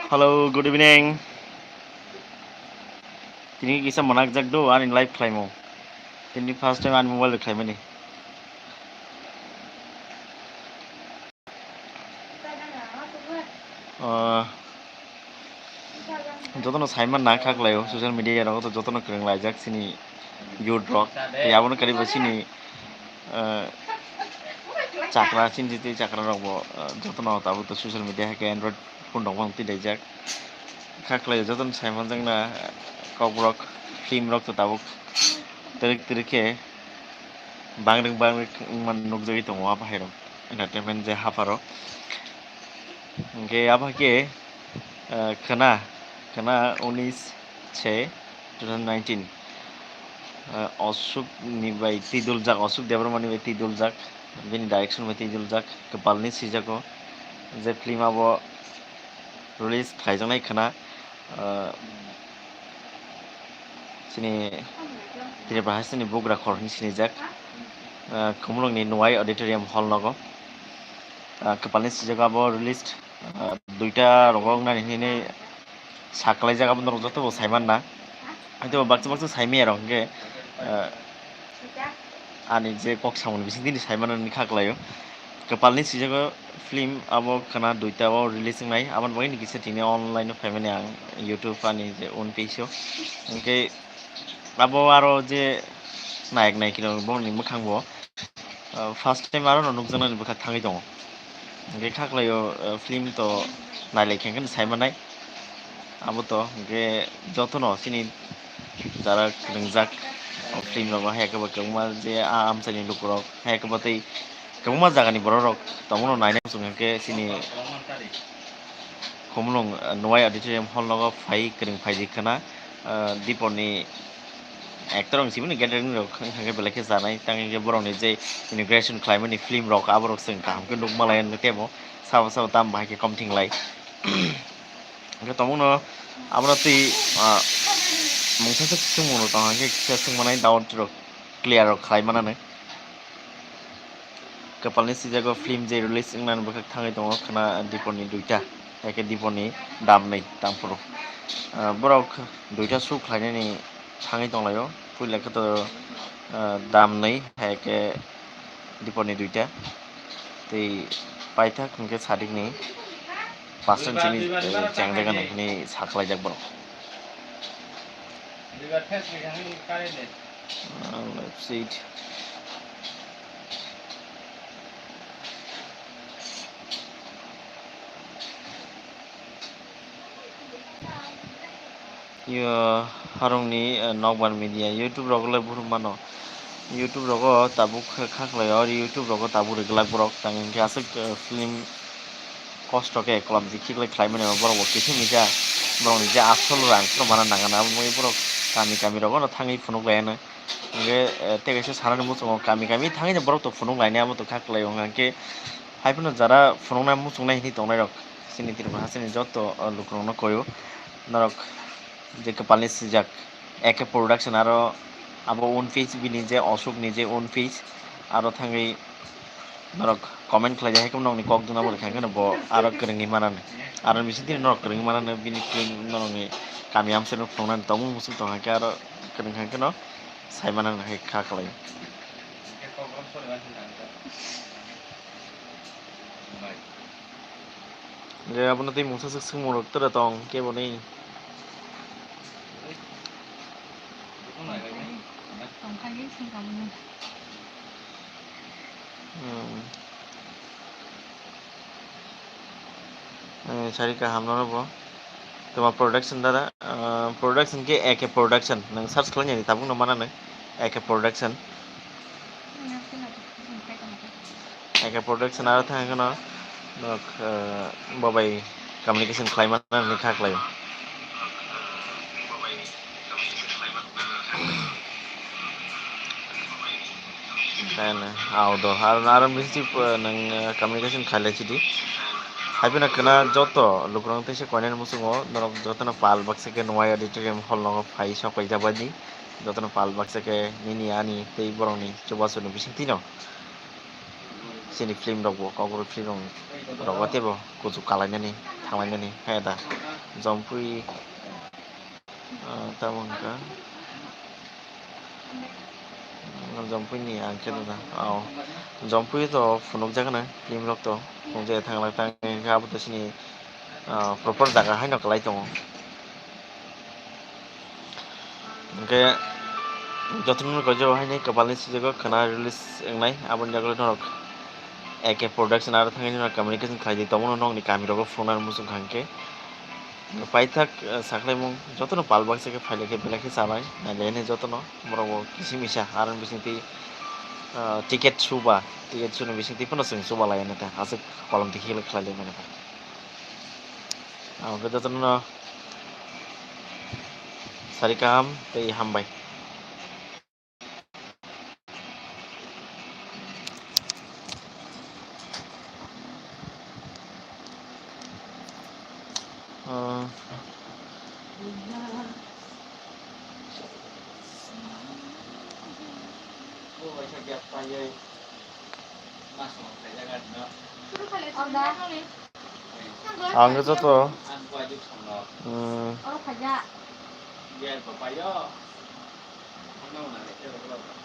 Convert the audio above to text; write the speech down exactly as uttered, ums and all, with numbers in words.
Hello, good evening. Tini kisa manakjak do ani live khlaimo. Tini first time ani mobile khlaimani. Ah, jotono saiman na kha khlaio, social media rogo to jotono kwrwng laijak chini youth rok. Tei abono kwrwi bo chini, ah, chakra, chini tei chakra rok bo, ah, jotono tabuk to social media hai khe Android phone rok bo twi laijak. Kha khlaio jotono saimanjakna, ah, kokborok, film rok to tabuk twrwk twrwk khe bangrik bangrik wngmani nukjagwi tongo a bahairok, entertainment je hapharo. Hwnkhe abo hai khe, ah, khwna, khwna unis se two thousand nineteen, ah, Ashok ni bai twiduljak, Ashok Debbarma ni bai twiduljak, bini direction bai twiduljak, kwpalni swijago je film abo release khlaijaknai khwna, ah, chini Tripura hasteni bugra khor hinwi sinijak, ah, Khumulwngni Nuwai Auditorium hall nogo, ah, kwpalni swijak abo released, ah, duita rogo wngnani hinwi saklaijak, abo norok joto bo saimanna. Haitebo baksa baksa saimaya rok hwnkhe, ah, ani je kok samani bisingtwi ni saimanani kha kwlaio. Kwpalni swijago film abo khwna duita o release wngnai, aboni bagwi ni kisa tini online o phaimani ang YouTube ani je own page o. Hwnkhe abo aro je nayak naikirok bongni mwkhangbo, ah, first time aro no nukjaknani bwkha thangwi tongo. Hwnkhe kha khlaio, ah, film to nailai khe hwnkhe saimanai. Abo to hwnkhe jotono chini jara kwrwngjak, o film rogo hai khe bo kwbangma je a amchaini lukurok hai khe bo tei kwbangma jagani bororok tongmano naina muchung hwnkhe chini Khumulwng, ah, Nuwai Auditorium hall nogo phai kwrwng phaidi khwna, ah, Diponi actor wng siboni gathering rok wng kha khe belai khe janai tang hwnkhe borokni je inauguration khlaimani film rok aborok chwng kaham khe nukmalai tebo sabo sabo tamo bahai khe kom thinglai. Hwnkhe tongmano abono twi, ah, mungsa swk swngmung rok tong hwnkhe kisa swngmanai doubt rok clear rok khlai manani. Kwpalni sijago film je release wngnani bwkhak thangwi tongo khwna Diponi duita, hai khe Diponi damnwi tangphuru. Ah, borok duita show khlainani thangwi tonglaio. Puila khe to, ah, damnwi, hai khe Diponi duita. Tei paithak hwnkhe sadikni pastan simi, eh, chengjaganai hinwi sakhlaijak borok. Ah, let's see it. Yo, harungni, eh, nokbar media, YouTube rogo le burum mano. YouTube rogo tabuk kha khlai, or YouTube rogo tabuk riglak borok, tang hwnkhe aswk, eh, film kosto khe kolam jikhi khlai khlaimani borok bo kisa misa borokni je asol rang phano mana nangana, abo wngwi borok kami kami rogo no thangwi phunuk lai ano. Hwnkhe, eh, tei kaisa sanani muchungo kami kami thangwi borok to phunuk lainai abo to kha khlai, hwnkhe hai phano jara phunuknai muchungnai hinwi tongnai rok chini Tripura hasteni joto, eh, lukurokno koyo norok je kwpalni swijak A K Production aro abo own page bini je Ashokni je own page aro thangwi norok comment khlai hai khe nokni kok duna bo kha khe bo aro kwrwngwi manani aro bisingtwi norok kwrwngwi manani bini film norokni kami amchaino phunuknani tongmung muchung tong hai khe aro kwrwng hai kheno. Sai manang hai kha khlai. Je abono tei mungsa swk swngmung rok tora tong kebo ni. Hmm. Eh, sari kaham no bo. Toma production dara, ah, production ke A K Production. Nang search khlai ni tabuk no mana nang A K Production. A K Production aro thang kheno nok, ah, bobai communication khlai mana ni kha khlai. Khaina, ah, do, aro, aro misi, eh, nang, eh, communication khailai sidi. Hai phano khwna joto lukurok teisa koinani muchungo norok jotono pal baksa khe Nuwai Auditorium hall nogo phai sok paijak bai di. Jotono pal baksa khe nini ani tei borokni chubasuni bisingtwi no. chini film rok bo, Kokborok film rok, rok bo teibo kuchuk kalainani, thanglainani, hai da. Jompui, ah, tamo hwnka, Jompui ni ang khe da, oh, Jompui to phunukjak na film rok to, phunukjak thangla tang, abo to chini, ah, proper jaga haino kwlai tongo. Hwnkhe jotono kaijo haino kwpalni sijago khwna release wngnai, aboni yagulo norok A K Production aro thangwi norok communication khlai di, tongmano nokni kamirogo phunuknani muchung kha hwnkhe. Paithak, eh, saklaimung jotono pal baksa khe phailai khe belai khe chanai, nailai jotono, borok bo kisi misa, aro bisingtwi, ah, ticket suba, ticket suni bisingtwi phano chwng chuba lai ta, aswk kolom tikhe khlai lai mani ta. Ang khe jotono sari kaham tei hambai. Ah. Ang khe joto, mm,